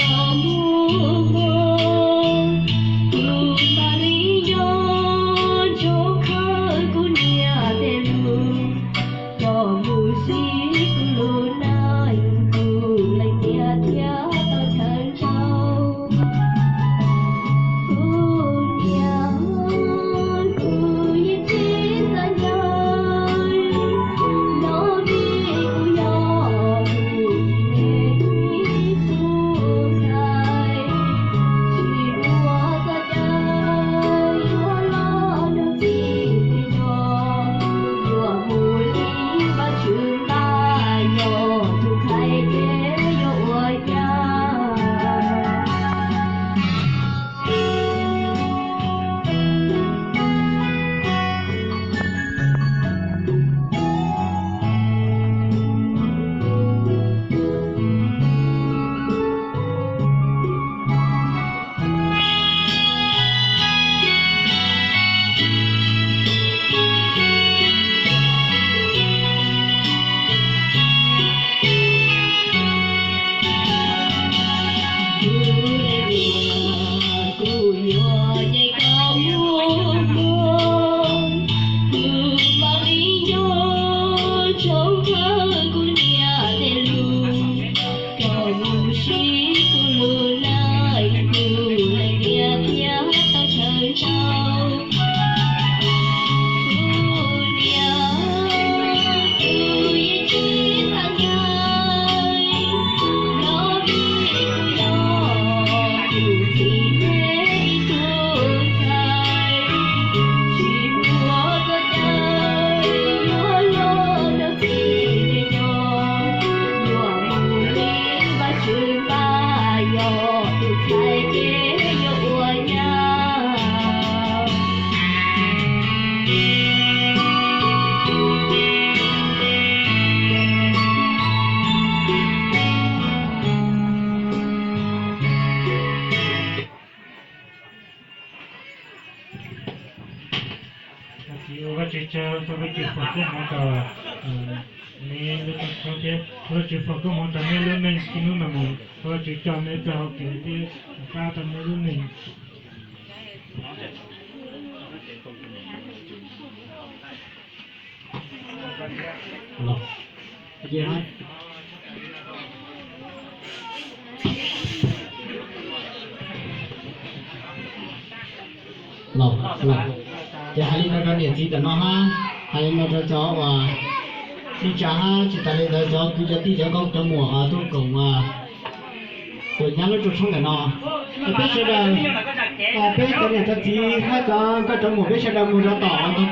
Mus mus, kuv mam li nco ntsoov khawb kuv niam tej lus, kom mus sib kuv lub neej, kuv leej niam thiaj tau chaw ntsauv. Kuv niam, kuv yeej tsis xav ncaim, los vim kuv yog tus txiv neej ib tug ntxhais, tsis muaj txoj cai yuav los nrog txiv nco, yuav mus li Vajtswv npaj, yog tus ntxhais ces yuav ua cas. Kuv leej niam, kuv yuav ncaim koj mus mus, kuv mam li nco ntsoov khawb kuv niam tej lus, kom mus sib kuv lub neej, kuv leej niam thiaj tau chaw ntsauv. Kuv niam, kuv yeej tsis xav ncaim, los vim kuv yog tus txiv neej ib tug ntxhais, tsis muaj txoj cai yuav los nrog txiv nco, yuav mus li Vajtswv npaj, yog tus ntxhais ces yuav ua cas. Thov Vajtswv tsaug, thov Vajtswv foom koob hmoov rau neb lub rooj tshoob thiab thov Vajtswv foom koob hmoov rau neb lub neej txij hnub no mus, thov Vajtswv coj neb txoj hau kev thiab pab rau neb lub neej. Los, los, ces hais li no rau niam txiv tam no hab, hais li no rau cov uas neej tsa hab, tsis tas li ntawd cov kwv cov tij cov nkauj cov muam uas tuaj koom tus nyab lub rooj tshoob ntawm no. Peb sawv daws, peb cov niam cov txiv hab cov nkauj cov muam peb sawv daws mus zov tom ntug tub.